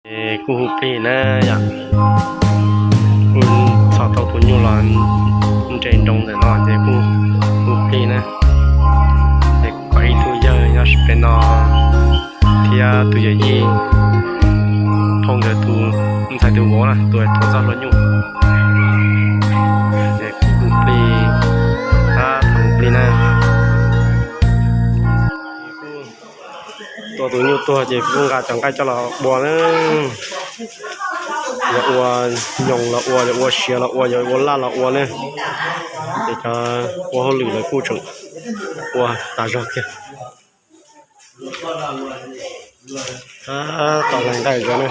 Ces kuj hu plig na yom, kuj txhom tau tus nyuj los nres nroo ntawm no ces kuj hu plig na. Ces kuj pom ib tug yawg nyob sib pem no thiab tus yawm yij, phauj nkawd tus ntxhais tus vauv na, tus tuav txoj hlua nyuj. Ces kuj hu plig, tab tom hu plig na. Tua tus nyuj tuag ces kuj nqa cov nqaij coj los ua na. Yog ua nyoos los ua, yog ua siav los ua, yog ua laj los ua na. Ces cov ua hauj lwm lawv kuj tseem ua tas zog kiag. Tab tom hlais nqaij zov na.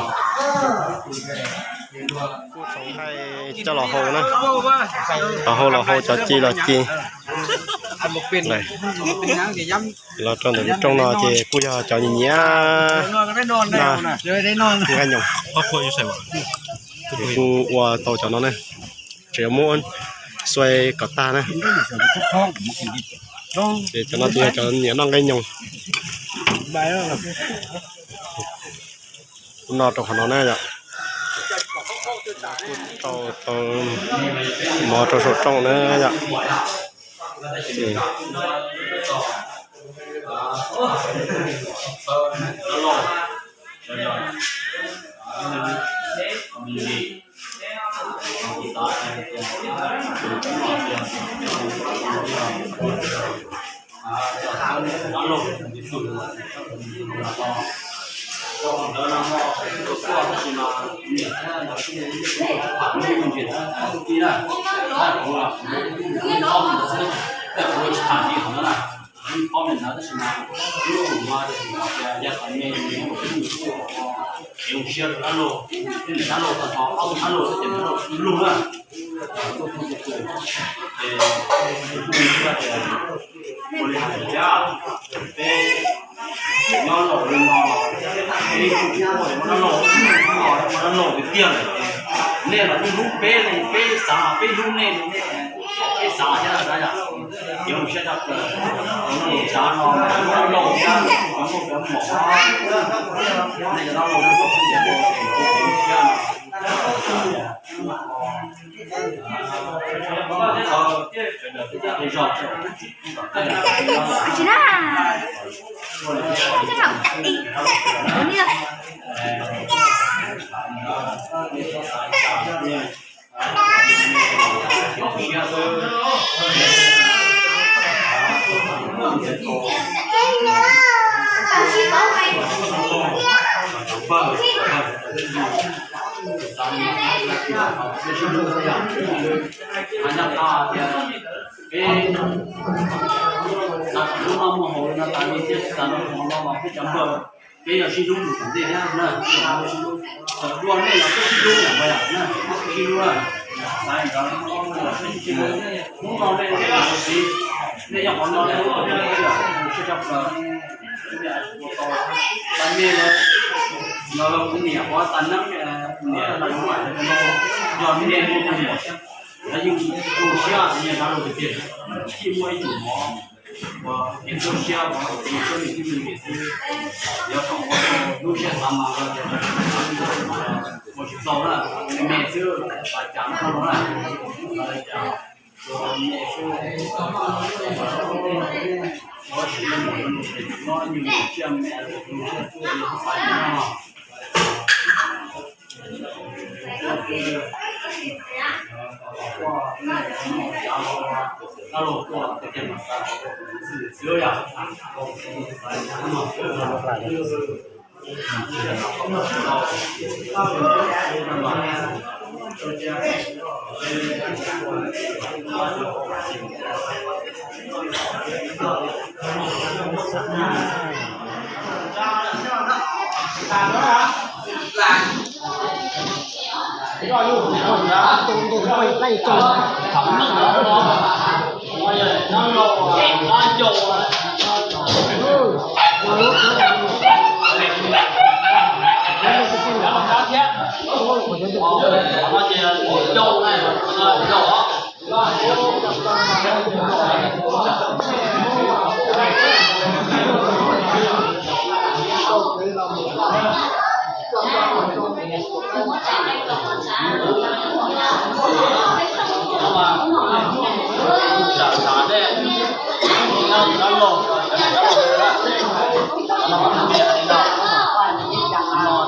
Kuj txhoov nqaij coj los hau na. Los hau los hau, cov ci los ci. Los rau ntawm lub rooj no ces kuj yog cov nyiam nyiam noj nqaij nyoos. Ces kuj ua tau cov no na, tseem yuav muab xuai kom tag na. Ces cov no ces yog cov nyiam noj nqaij nyoos. Kuj noj rau qhov no na yom. Kuj rau tau mov rau saum rooj na yom. Ua li hais tias peb nyob laus li no, peb kuj ua dab laug, ua dab laug tiag tiag lawm. Nej los nej hlub peb li, peb xav peb hlub nej li, nej peb xav thiab na yom. Ces ua siab tshaj plaws, cov neeg tsav no, cov laus thiab cov nkauj cov muam, nej cov dab laug, nej ua siab no. Peb xav kom lub no muaj hauv no tas li thiab, xav kom lub no los peb cov npawg peb yuav sib hlub mus tom ntej thiab na. Txawm dua nej los peb sib hlub na, sib hlub na. Xav kom lub no peb sib hlub, hnub no nej los txiv, nej nyob qhov no nej hlub kom peb, peb los sib tshaj plaws. Ua tau tas nej lawm, los kuv niam qhov tas neeb, kuv niam los yog nej muaj muaj muam, lawv yeej zoo siab tias niag dab laug tiag tiag, tsis muaj ib tug mov uas kev zoo siab, kev zoo siab nws twb me me xwb. Yog kom ua lub siab xav mas ua tsis tau na, me me xwb, xav cas no na, xav cas, me me xwb, ua siab no, me me xwb, xav cas no.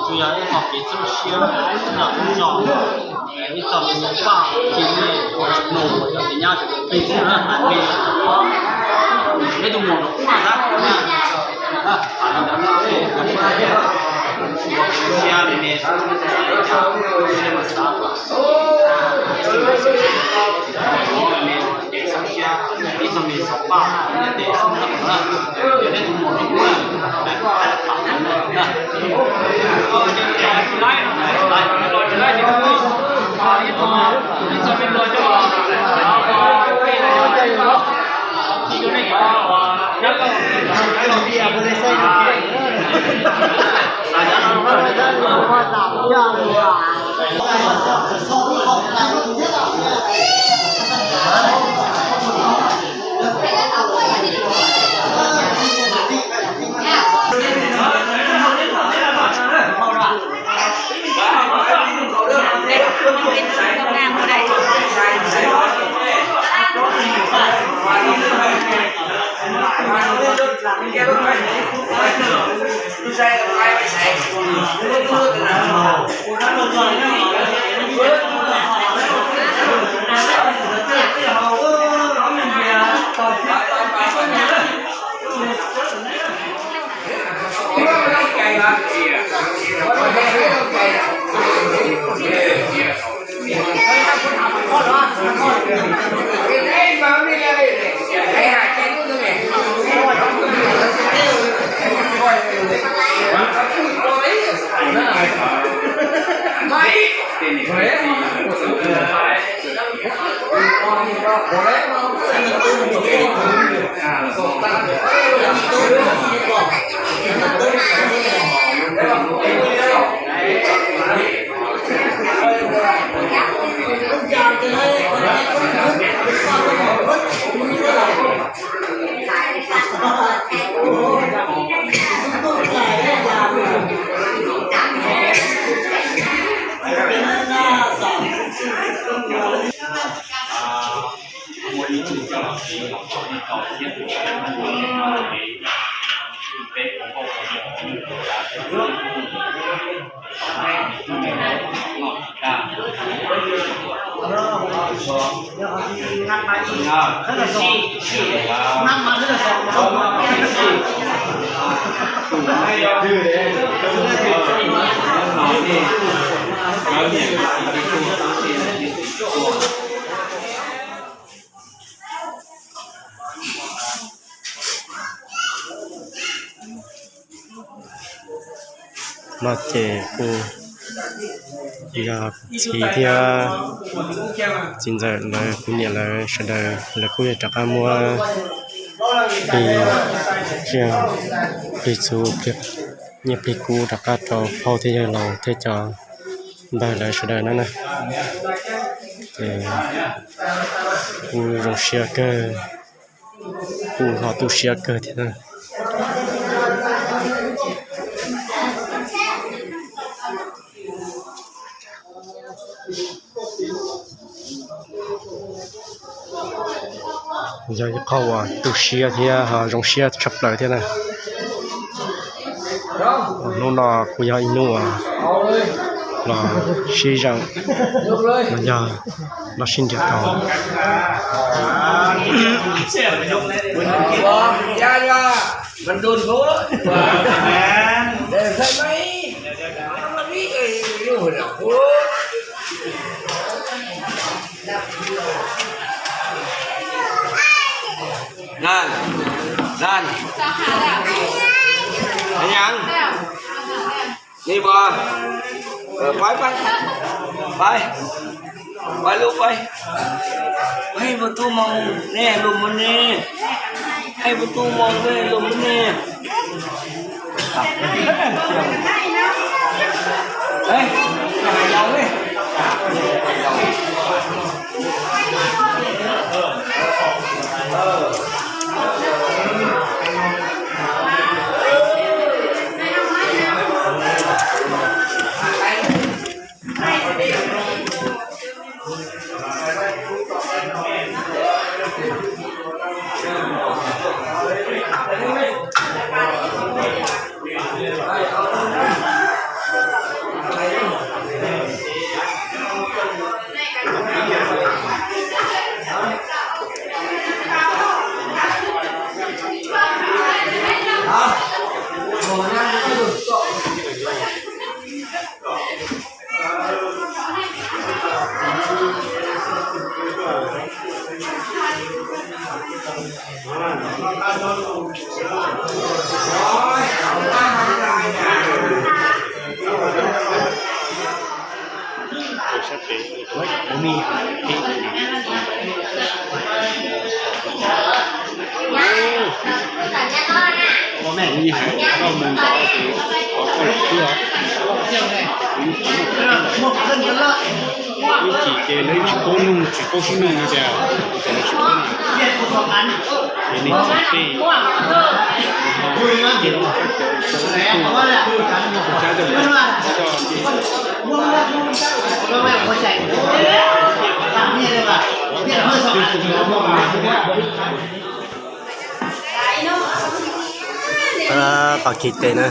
Tsuas yog ib qho kev txhawb siab nyob txhua zos, ib txog me nyuam paj, txiv me, nus, cov nyab, cov pej xeem hais me, neb tus muam no kuj mas xav, siab me me, siab mas xav, ib txog me nyuam paj, ib txog me nyuam paj, neb tus muam no kuj No ces kuv yog txiv thiab txiv ntxawm lawv, kuv niam lawv sawv daws lawv kuj yuav rov qab muab plig, plig txhuv, nyiaj plig kub rov qab rau phauj thiab yawg laus thiab cov npawg lawv sawv daws na na. Ces kuj zoo siab kawg, kuj ho tu siab kawg thiab na. Yog ib qho uas tu siab thiab ho zoo siab tshaj plaws thiab na. Hnub no kuj yog ib hnub uas los sib zeem, los yog los sib nrhiav tau. Nan, nan, heev, ni pab, pab, pab, pab, pab lub pab, pab puas tu moos ne, lug moos ne, pab puas tu moos ne, lug moos ne. Ib chim ces lawv tsis paub nug, tsis paub sib nug no tias, ces lawv tsis paub nug, ces nws tsis tej, ces lawv tsis paub nug, tsis paub sib nug, ces lawv tsis paub nug. Pab kis tes na.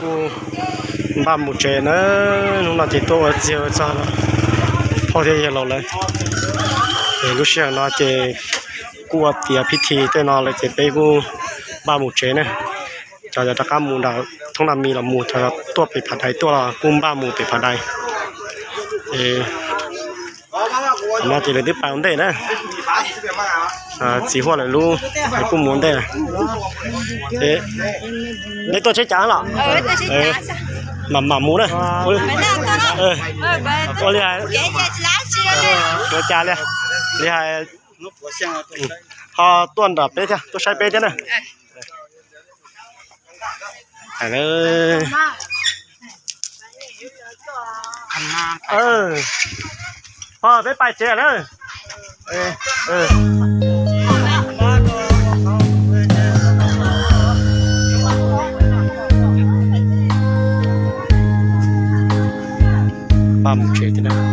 Kuj npaj mus tsev na, hnub no ces tuaj ua txiag ua txog phauj thiab yawg laus lawm. Ces lub sij hawm no ces kuj ua tiav phib thi tej no lawm ces peb kuj npaj mus tsev na. Cov yog rov qab mus nram thoob nram mis los mus, cov yog tuaj pem Phav Dais tuaj los kuj npaj mus pem Phav Dais. Ces no ces lawv twb pais ua ntej na. Txiv Huaj lawv lub, lawv kuj mus ua ntej. Nej tuaj tsheb cav los? Mam mam mus na. Ua li hais, ua cas li, li hais, ho tuaj nram peb thiab, tuaj saib peb thiab na. Ho peb pais tsev na. Pab mus tsev thiab na.